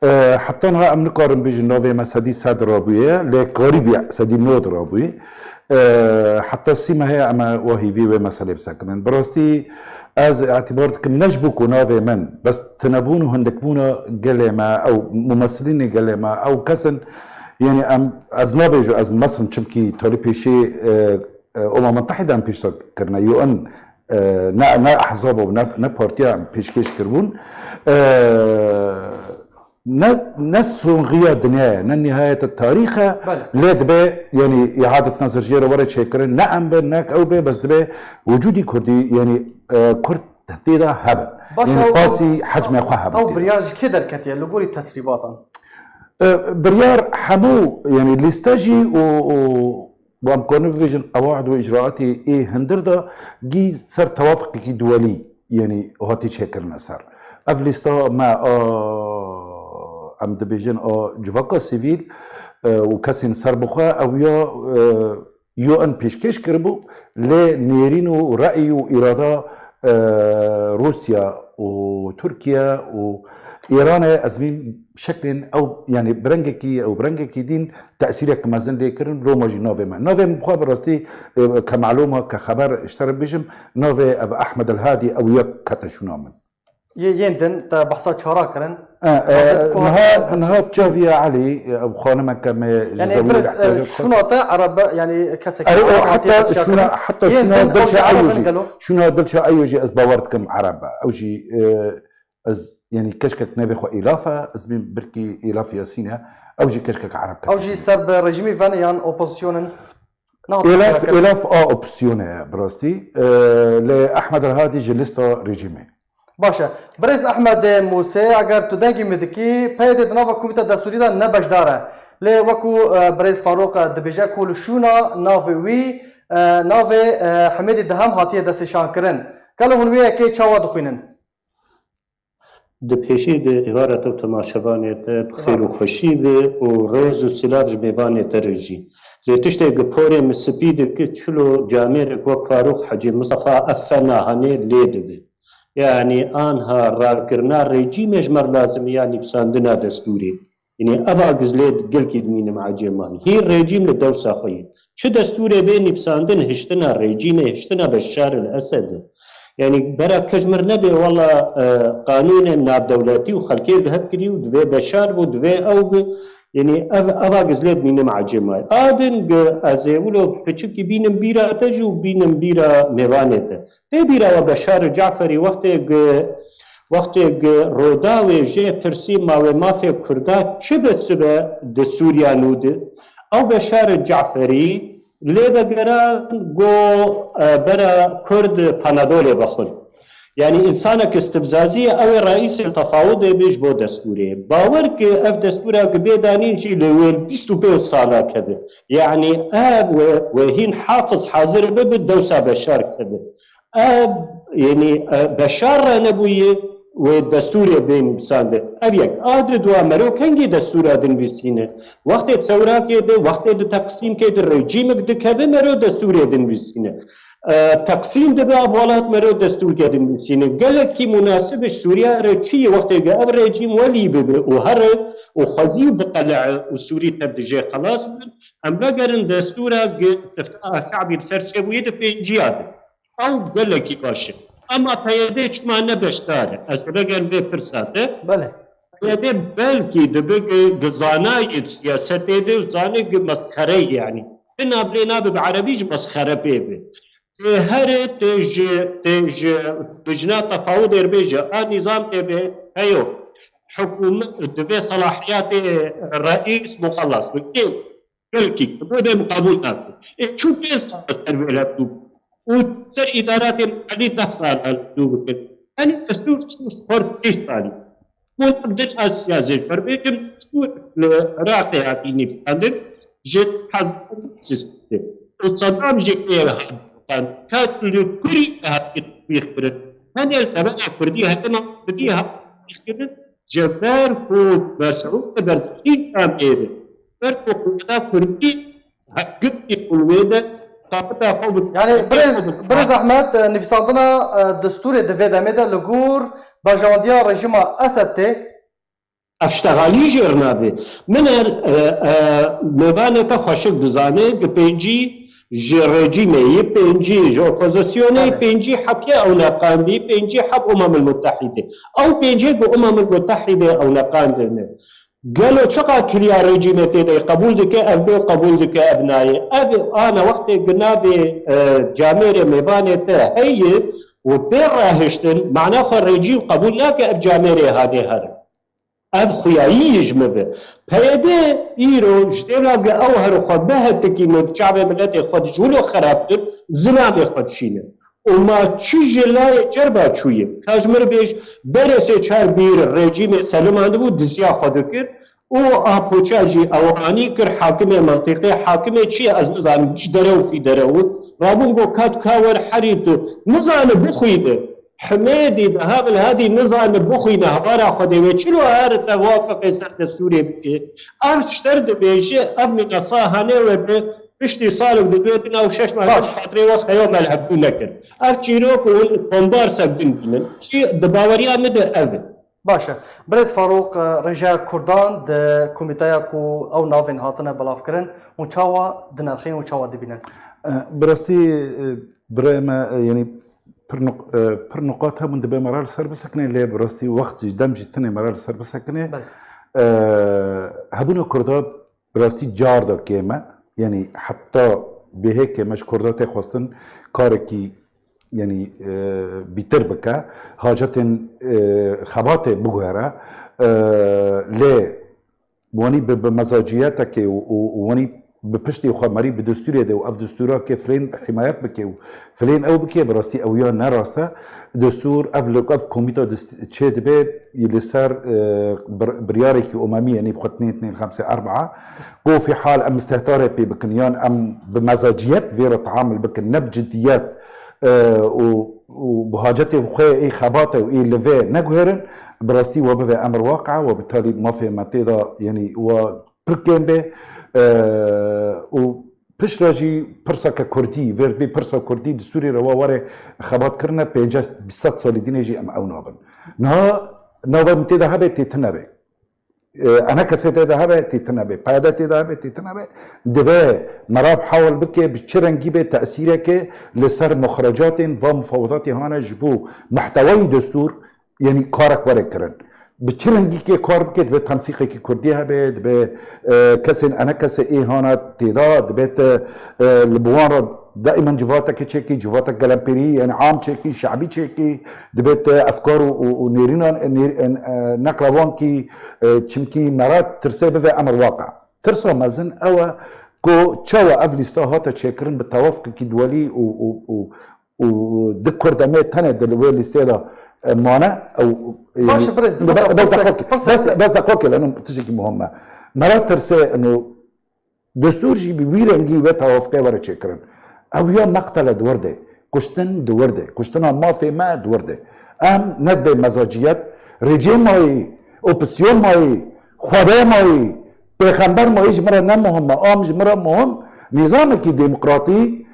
E, heta niha em nikarin bêjin navê me sedî sed rabûye, lê karîbî sedî nod rabûye. E, heta sî mehê em ê wahî vî wê meselê bisekinin. Bi rastî ez îtibar dikim, ne ji bo ku navê min, bes tinebûn û hindikbûna gelê me, ew mumesilînê gelê me, ew kesin, yanî em, ez nabêjim, ez meselin çimkî talî pêşî, e, e, Umem Mutehîda em pêşta kirine, U N, e, ne, ne ehzab û ne, ne partiya em pêşkêş kiribûn. E, Ne, ne sonxiya dinyayê, ne nihayeta tarîxe, Belê. Lê dibe, yanî, îadet nezir jê re were çêkirin, ne em bin, ne ew bê, bes dibe wicûdî Kurdî, yanî, e, Kurd tê de hebin. Baş, Yanî, ew, pasî hecmê xwe hebin ew tê de. Biryar ji kê derketiye li gorî tesrîbatan? E, biryar hemû, yanî, lîste jî û, û, Û em karin bibêjin qewaid û îcraatê ê hundir de gî ser tewafiqekî duwelî, yanî hatî çêkirine ser. Ev lîsta me a, em dibêjin a civaka sivîl, e, û kesên serbixwe ew ya, e, U N pêşkêş kiribû, lê nêrîn û rey û îrada, e, Rûsya û Tirkiye û Îranê ez vîn şeklên ew, yanî bi rengekî, ew bi rengekî dîn tesîrek mezin lê kirin, loma jî navê me. Navê min bi xwe bi rastî, e, ke melûm e, ke xeber ji te re bêjim, navê ev Ehmed El Hadî ew yek kete şûna min. Yê yên din te behsa çara kirin. E, e, Navê bi ku niha, hate niha çaviya Elî, e, ew xanimeke me ji Yanî zewî birêz, e, rehberê xwest. Şûna te Ereb e, yanî kesekî Erê, o Ereb hatiye heta destşa şûna, kirin. Heta Yên şûna din ew Dilşa jî Ereb Eyû in jî, gelo? Şûna Dilşa Eyû jî ez bawer dikim Ereb e. Ew jî, e, Ez, yanî keşkek navê xwe Îlaf e, ez bîm birkî Îlaf Yasîn e, ew jî keşkek Ereb Ew jî ser bi rejîmî ve ne yan opozîsyonên? Îlaf, Îlaf a opozîsyonê ye, bi rastî. E, lê Ehmed Rehadî ji lista rejîmê. Baş e. Birêz Ehmed Mûsê, eger tu dengê min dikî, P Y D di nava Komîta Destûrî de ne beşdar e. Lê wekû, e, birêz Farûq, e, dibêje ku li şûna navê wî, e, navê, e, Himêdî Deham hatiye destnîşankirin. Gelo hûn wê yekê çawa dixwînin? Di pêşî de êvara te û temaşevanê te bi xêr û xweşî be û rêz û silav ji mêvanê te re jî. Lê tiştê ku porê min spî dike, çilo camêrek wek Farûq Hecî Mistefa ev fena hanê lê dibe. Yanî anha rakirina rejîmê ji me re lazim e ya nivîsandina destûrê. Yanî eva gizlê gelkî dimînim ecêb man. Hî rejîm li dewsa xwe ye. Çi destûrê bê nivîsandin hiştina rejîmê, hiştina Beşar el Esed e. Yanî bera kej mir nebê wela, e, qanûnên navdewletî û xelkê bi hev kirî û divê Beşar bû, divê ew bi. Yanî ev, eva gizlê dimînim ecêb man. A din gi ez ê wilo piçikî bînim bîra te jî û bînim bîra mêvanê te. Tê bîra we Beşar Caferî wextê gi, wextê gi Rûdawê jê pirsî ma wê mafê Kurda çi be sibe di Sûriya nû de? Ew Beşar Caferî lê vegeran, got, e, bera Kurd Panadolê vexwin. Yanî însanek istibzazî ye, ew ê reîsê tefawudê be ji bo destûrê. Bawer ke ev destûra ke bê danîn jî li wê bîst û pênc sala keve. Yanî ev we, we hîn Hafiz hazir bibe, dewsa Beşar keve. Ev, yanî, e, Beşar re nebûye, wê destûrê bê nivîsandin. Ev yek. A di dua mero kengî destûra dinivîsîne? Wextê Sewrakê de, wextê di Teqsîmkê de rejîmek dikeve mero destûrê dinivîsîne. E, Teqsîm dibe, ev welat mero destûrke dinivîsîne. Gelekî munasib ji Sûriya re çi ye wextê ke ev rejîm welî bibe û here û xwezî û biqele'e û Sûrî tev dijê xelas bin, em vegerin destûra ge tifta şabî li ser çêbûyê di pênciya de. Ew gelekî baş e. Ema P Y D çima ne beşdar e? Ez vegerim vê pirsa te. Belê. P Y D belkî dibe ge, ge zanayê siyasetê de û zanê ge mesxere ye yanî. Ti navlê nabe bi erebî ji mesxere pê be. Tê here, tê ji, tê ji lijna tefawudê re bêje, a nîzam tê be, heyo. Hikûmet divê selahiyetê reîs muxellas be. Ê, belkî, bo dê min qebûl nake. Ê çû pênc sal ser vê levdû û ser îdaratê mehellî deh sal levdû bikin. Yanî destûr çû ser pênc salî. Hûn din ez siyasê ji ber bêjim, destûr li Iraqê hatî nivîsandin, ji hezar sîsed û Sedam jî pê hat. Ka li kurî hat tatbîq kirin. Tenê li devera kurdî, hetina kurdî hat tatbîq kirin. Ji ber ku Mesûd li Barzanî camêr e, ji ber ku quweta kurdî girtî û wê de taqeta xwe bi Yani birêz, birêz Ehmed, e, nivîsandina, e, destûrê di vê demê de li gor berjewendiya rejîma Esed tê. Ev ştegalî jêr nabe. Min er, e, e, mêvanê te xweşik dizane, di pêncî ji rejîmê yê, pêncî ji opozisyonê, Tabii. pêncî heb yê ew neqandî, pêncî heb Umemil Mutehîdê. Ew pêncê ku Umemil Mutehîdê ew neqandine. Gelo çiqa kiriya rejîmê tê de qebûl dike, ev bê qebûl dike, ev nayê. Ev ana wextê ku nabê, e, camêrê mêvanê te heye û tê rehiştin, mana xwe rejîm qebûl nake ev camêrê hanê here. Ev xuyayî ji min ve. P Y D îro ji dêla ge ew her xwe bihetikîne, çavê miletê xwe dijwilo xerabtir, zilamê xwe dişîne. Û ma çi ji layê cerba çûye? Ka ji min re bêj, berê sê çar bîr rejîmê selimandibû, diziya xwe dikir û a poça jî ew anî kir hakimê mentiqê, hakimê çi ye ez nizanim, ji derew fî derew. Rabûn got, ka tu ka wer herî tu nizane bixwîne. Himêdî diha min hedî nizane bixwîne, hevara Xwedê wê çilo her te wafiqê ser destûrê bike. Ev ji te re dibêje, ev mînasa hanê we bi piştî salek di dû din ew şeş meh Baş. Xatirê we xeyo me li hevdû nekir. Ev çîrok û kombarsek din bînin. Çi di baweriya min de ev e. Baş e. Birêz Farûq, e, rêjeya Kurdan di komîteya ku ew navên hatine belavkirin, hûn çawa dinirxîn û çawa dibînin? E, bi rastî, e, birayê me, e, yanî pir nuq-, e, pir nuqat hebûn, dibê me re li ser bisekine, lê bi rastî wext jî, dem jî tune me re li ser bisekine. Belê. E, hebûna Kurda bi rastî car da kêm e. Yanî heta bêhêkê me ji Kurda tê xwestin karekî, yanî, e, bîtir bike, hacetên, e, xebatê biguhere. E, lê wanî bi, bi mezaciyetekê û, û, û wanî bi piştê xwe merî bi destûrê de û ev destûra ke filên himayet bike û filên ew bike, bi rastî ew ya ne rast e. Destûr, ev li, ev komîta dest-, çê dibe, li ser, e, bir-, biryarekî umemî, yanî xwe tinê, tinê xemsê erbaa. Ku fî hal em istehtarê pê bikin, yan em bi mezaciyet vê re teamul bikin, ne bi ciddiyet, e, û, û bi hacetê xwe ê xebate û ê li vê neguherin, bi rastî we bive emir waqia, we bi talî mafê me tê de, yanî we pir kêm be, e, û piştre jî pirseke kurdî, vêr bê pirsa kurdî di Sûrî re wa were xebat kirine, pênceh sed salî dinê jî em ew nabin. Niha nava min tê de hebe tê tune be. E, enekesê tê de hebe tê tune be. P Y D tê de hebe tê tune be. Dibe merab hawil bike bi çi rengî be tesîreke li ser muxrecatên va mufawedatê hane ji bo mehtewayî destûr, yanî karek were kirin. Bi çi rengîkê kar bike, dibe tensîqekî kurdî hebe, dibe, e, kesên enekese ê hana têda, dibe te, e, li bi wan re daîmen civateke çêkî, civatek gelemperî, yanî am çêkî, şe'bî çêkî, dibe te efkar û, û, û nêrînan, nêr-, e, e, neqla wan kî, e, çimkî me re tirsê bive emir waqe. Tirsa mezin ew e, ku çawa ev lîsta hate çêkirin bi tewafqekî duwelî û, û, û, û di Kurd em ê tenê di li wê lîsteyê de, e, mane, ew, e, Baş e, birêz, di bes, bes deqokê, bes, bes deqokê, lenim tiştekî muhim e. Me re tirsê, ino, destûr jî bi wî rengî wê tewafqê were çêkirin. Ew ya meqtele di wir de, kuştin di wir de, kuştina mafê me di wir de. Em nedibê mezaciyet, rejîm mayî, opozisyon mayî, xwedê mayî, pêxember mayî ji min re ne muhim e, am ji min re muhim nîzamekî demokratî,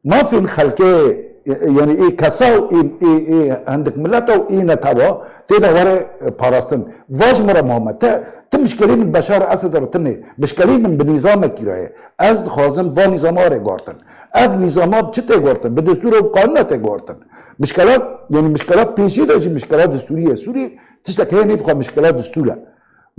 mafên xelkê, e, e, yanî ê kesa û ê, ê, ê hindik mileta û ê netewa tê de were, e, parastin. Va ji min re muhim e. Te, ti mişkelî min Beşar Esed re tune. Mişkelî min bi nîzamekî re ye. Ez dixwazim va nîzama were guhartin. Ev nîzama bi çi tê guhartin? Bi destûr û qanûna tê guhartin. Mişkela, yanî mişkela pêşî de jî mişkela destûrî ye. Sûrî tiştek heye nêvxa mişkela destûr e.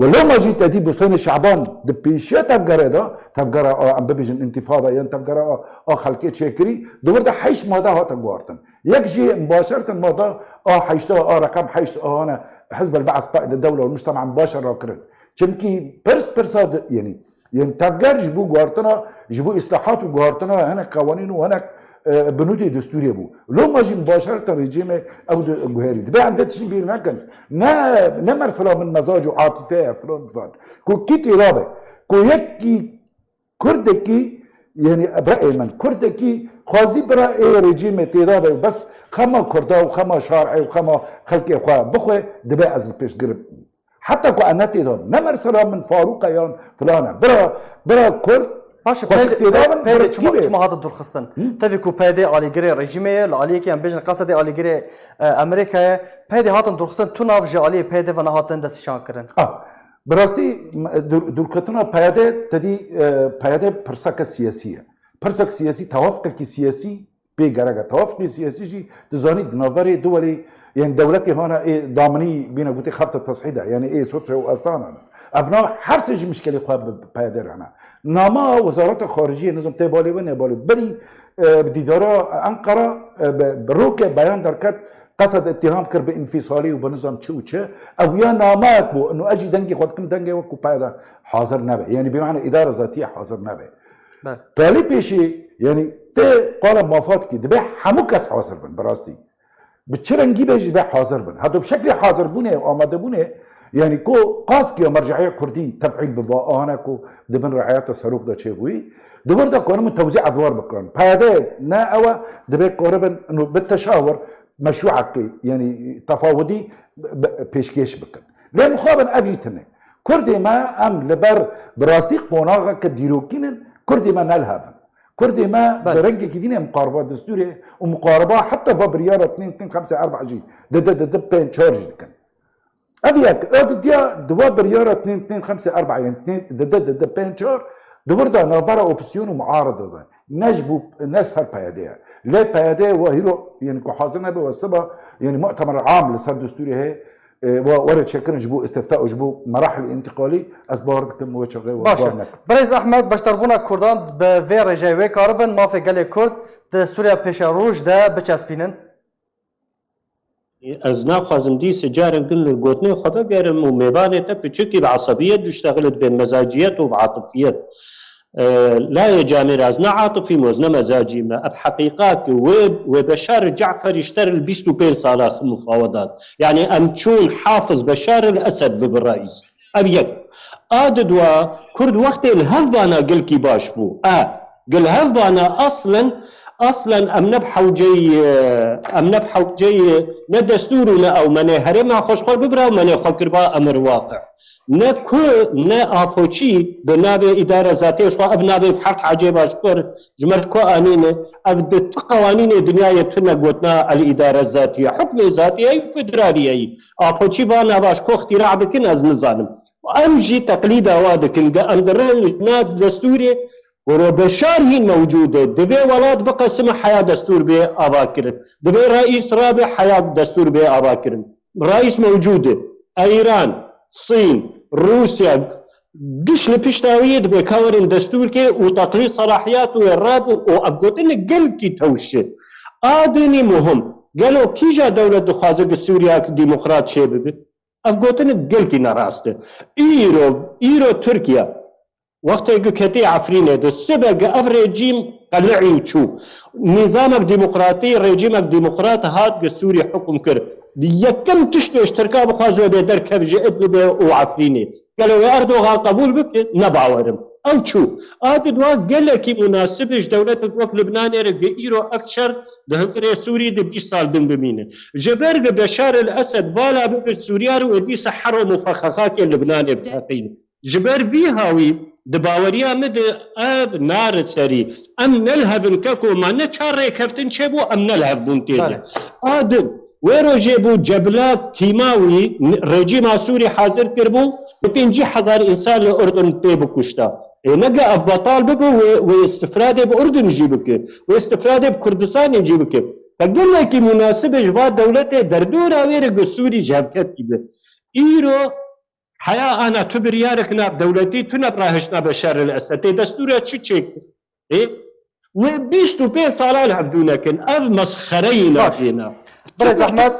Welo me jî te dî Huseyne Şaban di pêşiya tevgerê de, tevgera a, em bibêjin întîfada yan tevgera a, a xelkê çêkirî, di wir de heşt made hate guhartin. Yek jî mubaşerten mada a heşta, a reqem heşt, a hane Hizb el-Ba'th, Qaide Dewle û Mujtema Mubaşer rakirin. Çimkî pirs pirsa di, yanî, yanî tevger ji bo guhartina, ji bo îslahat û guhartina hinek qewanîn û hinek e, binûdê destûrê bû. Loma jî mubaşereten rejîmê ew di guherî. Dibe em vê tiştî bîr nekin. Ne, ne mersela min mezac û atîfe ye, filan, filan. Ku kî têra be. Ku yekî Kurdekî, yanî bi rayê min, Kurdekî xwazî bira ê rejîmê têda be, bes xema Kurda û xema şarê û xema xelkê xwe bixwe, dibe ez li pêşgir Heta ku em ne têdan, ne mersela min Farûq e yan filan e. Bira, bira Kurd, Baş e, xweşik PYD, têda bin, PYD bira çima, kî be? Çima hate dûrxistin? Hı? Tevî ku PYD alîgirê rejîmê ye, li aliyekî em bêjin Qesedê alîgirê, e, Amerîka ye. PYD hatin dûrxistin, tu nav ji aliyê PYD ve nehatin destnîşan kirin. Ah, bi rastî, m-, dûr-, dûrketina PYD, te dî, e, PYD pirseke siyasî ye. Pirsek siyasî, tewafqekî siyasî, pê gerek e. Tewafqê siyasî jî, tu zanî, di navberê du welê, yên dewletê hane ê daminî bîne gotê xefte teshîd e, yanî ê Soçe û Astana ne. Ev nav her sê jî mişkelê xwe bi PYD re hene. Nama Wezareta Xariciyê nizam tê balê we nê balê. Berî, e, bi dîdara Enqera, e, bi, bi rokê beyan derket, Qesed îttiham kir bi înfîsalî û bi nizam çi û çi. Ew ya nameyek bû, ino ez jî dengê xwe dikim, dengê we ku PYD hazir nebe. Yanî bi mane îdara zatiye hazir nebe. Bele. Talî pêşî, yanî tê qala mafat kî, dibe hemû kes hazir bin, bi rastî. Bi çi rengî be jî be hazir bin. Heta bi şeklê hazirbûnê û amadebûnê, yanî ku qaskiya mercehiya kurdî tefîl biba, ahane ku di bin riayeta serok de çêbûyî, di wir de karimin tewzî edwar bikirin. PYD ne ew e, dibe karibin, ino bi teşawir, meşrûekê, yanî tefawidî bi, bi, pêşkêş bikin. Lê mixabin ev jî tune. Kurdê me em li ber bi rastî qonaxeke dîrokî nin, Kurdê me ne li hev in. Kurdê me Belê. Bi rengekî dî ne muqariba destûrê û muqariba heta va biryara tnên tnên xemsê erba jî di di di di pênc çar jî dikin. Ev yek, ev didiya di va biryara tnên tnên xemsê erba, yanî tnên di di di di pênc çar, di wir de navbera opozisyon û muarede de. Ne ji bo, ne ser PYD ye. Lê PYD wa hîro, yanî ku hazir nebe, wa siba, yanî mu'temer am li ser destûrê heye, e, wa were çêkirin ji bo îstîfta û ji bo merahil întiqalî, ez bawer dikim wê çaxê wa Baş e. Bawer nekin. Birêz Ehmed, beşdarbûna Kurdan bi vê rêjeyê wê karibin mafê gelê Kurd di Sûriya pêşeroj de biçespînin? Ez naxwazim dîse carek din li gotinê xwe vegerim û mêvanê te piçikî bi esebiyet diştexile, dibê mezaciyet û bi atifiyet. E, layê canê re ez ne atifî me, ez ne mezacî me. Ev heqîqat e. Wê, wê Beşar Ceferî ji te re li bîst û pênc sala xim û xawe dan. Yanî em çûn Hafiz Beşar el Esed bibe reîs. Ev yek. A di dua, Kurd wextê li hev bana gelkî baş bû. E, gel hev bana aslen, aslen em ne bi hewceyî, em ne bi hewceyî ne destûr û ne ew, me nê herêma xwe ji xwe bibira û me nê xwe kiriba emir waqi. Ne ku, ne Apoçî bi navê îdara zatê ji xwe, ev navê bi heq ecêba ji ku, ji me ji ku anîne, ev di tu qewanînê dinyayê tune gotina el îdara zatiye. Hukmê zatiyeyî û federaliyeyî. Apoçî va nava ji ku îxtîra dikin, ez nizanim. Em jî teqlîda wa dikin, ge em dirin ji na destûrê, wero Beşar hîn mewcûd e. Divê welat biqesime heya destûr bê ava kirin. Divê reîs rabe heya destûr bê ava kirin. Reîs mewcûd e. Îran, Sîn, Rûsya, giş li pişta wî ye, dibê ka werin destûrkê û teqlîd selahiyat wê rabin û ev gotin gelkî tewşe. A dinî muhim, gelo kîja dewlet dixwaze bi Sûriya demokrat çêbibe? Ev gotin gelkî nerast e. Îro, îro Tirkiye Wextê ku ketî Efrînê de, sibe ku ev rejîm qelixî û çû. Nîzamek demokratî, rejîmek demokrat hat ku Sûrî hukm kir. Yekem tişt ji Tirka bixwaz wê bê derkev ji Idlibê û Efrînê. Gelo wê Erdogan qebûl bike? Ne bawerim. Ew çû. A di dua gelekî munasib ji dewletek wek Libnanê re ku îro ev şer di hundirê Sûrî de bîst sal din bimîne. Ji ber ku Beşar el Esed vala bibe Sûriyar wê dîsa hero mufexexakê Libnanê biteqîne. Ji ber vî hawî, di baweriya min de ev nare serî. Em nelhevin keko, ma ne çar rêkeftin çêbû, em nelhevbûn tê de. Belê. A din, wê rojê bû Cebla Kîmawî, n-, rejîma Sûrî hazir kiribû, pêncî hezar însan li Urdun tê bikuşta. Ê, nege ev betal bibe, wê, wê istifradê bi Urdun jî bike, wê istifradê bi Kurdistanê jî bike. Te gelekî munasib e ji va dewletê derdora wê re ku Sûrî ji hev ketî be. Îro Heya ana tu biryarek navdewletî, tu nebrahişna Beşar el Esed. Tê destûra çi çêkir? Ê? Wê bîst û pênc sala li hevdû nekin. Ev mesxereyî Baş. navê ne. Birêz Ehmed,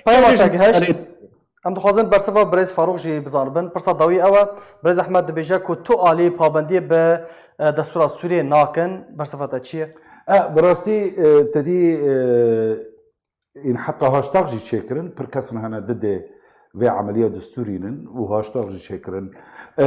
peyama te gihişt. Em dixwazin bersiva birêz Farûq jî bizanibin. Pirsa dawî ew e. Birêz Ehmed dibêje ku tu alî pabendiyê bi, e, destûra Sûriyê nakin. Bersiva te çi ye? E, bi rastî, e, te dî, e, Ên heta haştax jî çêkirin, pir kes hene didê vê emeliya destûrî nin û haştax jî çêkirin. E,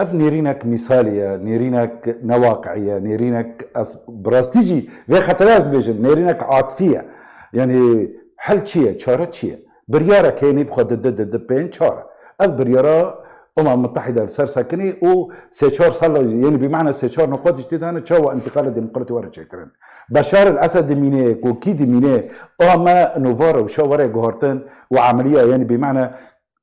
ev nêrînek mîsalî ye, nêrînek newaqi'î ye, nêrînek ez bi rastî jî vê xetere ez dibêjim, nêrînek atifî ye. Yanî hel çi ye, çare çi ye? Biryarek heye nîv xwe di di di di pênc çar e. Ev biryara Umam Mutehîde li ser sekinî û sê çar sala, yanî bi mehna sê çar nuqat jî tê de hene çawa întîqala demokratî were çêkirin. Beşar el Esed dimîne, ku kî dimîne, a me nûvara wişa were guhartin û emeliya, yanî bi mehna,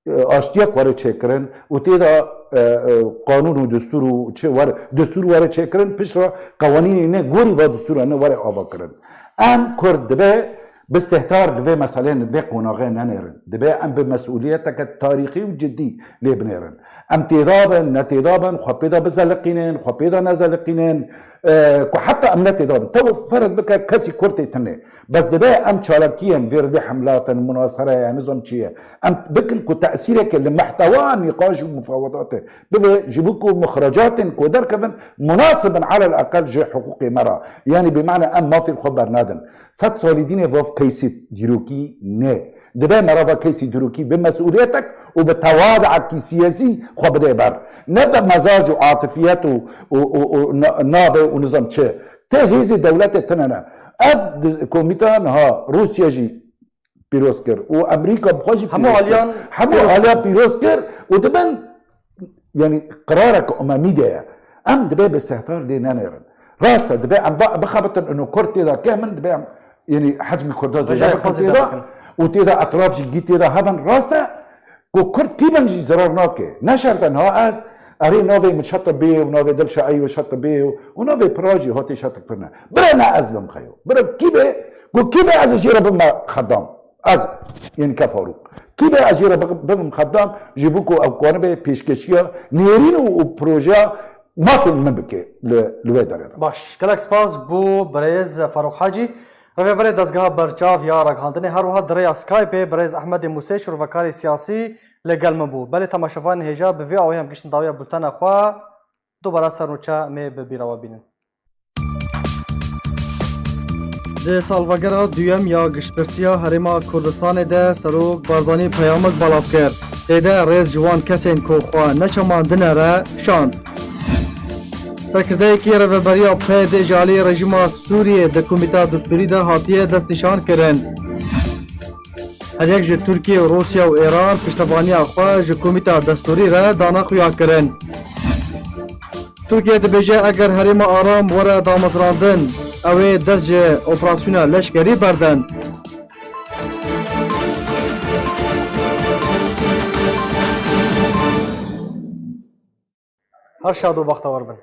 e, aştiyek were çêkirin û tê de, e, e, qanûn û destûr û çi were, destûr were çêkirin, piştre qewanînê ne gorî va destûra ne were ava kirin. Em Kurd dibe Bi stehtar li vê meselê, li vê qonaxê nenêrin. Dibe em bi mesûliyeteke tarîxî û cidî lê binêrin. Em têda bin, ne têda bin, xwe pê de bizeliqînin, xwe pê de nezeliqînin, e, ku heta em ne têda bin. Tew ferz bike kesî Kurd tê tune. Bes dibe em çalakiyên vê ribê hemlatin, munasere ye, nizam çi ye. Em bikin ku tesîreke li mehtewa nîqaş û mufawedatê bibe, ji bo ku mixrecatên ku derkevin munasib bin, alel eqel ji hiqûqê me re. Yanî bi mane em mafên xwe bernadin. Sed salî dînê vav keysî dîrokî ne. Dibe merava keysî dîrokî bi mesûliyetek û bi tewadekî siyasî xwe bide ber. Ne bi mezac û atifiyet û, û, û, û na-, nabe û nizam çi. Ti hêzê dewletê tine ne. Ev di-, komîta niha Rûsya jî pîroz kir û Amerîka bi xwe jî Hemû pîroz kir. aliyan Hemû pîroz aliyan kir. pîroz kir û dibin, yanî qirareke umemî de ye. Em dibe bi stehtar lê nenêrin. Rast e, dibe em ba-, bixebitin û Kurd tê de keh min, dibe em, yanî hecmî Kurda zêde Rêjayê bikin xwe zêde tê de bikin. û tê de etraf jî gî tê de hebin. Rast e, ku Kurd kî bin jî zerar nake. Ne şert e niha ez, erê navê min Şetibê û navê Dilşaî û Şetibê û, û navê pira jî hatê Şetib kirine. Bira ne ez bim xeyo. Bira kî be, ku kî be ez ê jê re bime xedam. Ez, yanî ke Farûq. Kî be ez jê re bi-, bibim xedam, ji bo ku ew kanibe pêşkeşiya nêrîn û, û projeya mafên min bike li, li wê derê de. Baş. Gelek spas bo birêz Farûq Hacî, rêveberê Dezgeha Berçav ya Ragihandinê, her wiha di rêya Skypeê birêz Ehmedê Mûsê, şirovekarê siyasî li gel min bû. Belê temaşevanên hêja bi vê awayî em gihiştin dawiya bultena xwe. Dubara ser nûçe em ê bi bîra we bînin. Di salvegera duyem ya giştpirsiya Herêma Kurdistanê de Serok Barzanî peyamek belav kir. Tê de rêz ji wan kesên ku xwe neçemandine re şand. Serkirdeyekî rêveberiya P Y D ji alî rejîma Sûriyê di Komîta Destûrî de hatiye destnîşankirin. Her yek ji Tirkiye û Rûsya û Îran piştevaniya xwe ji Komîta Destûrî re dane xuyakirin. Tirkiye dibêje, eger herêma aram were damezrandin, ew ê dest ji operasyona leşkerî berdin. Her şad û bextewar bin.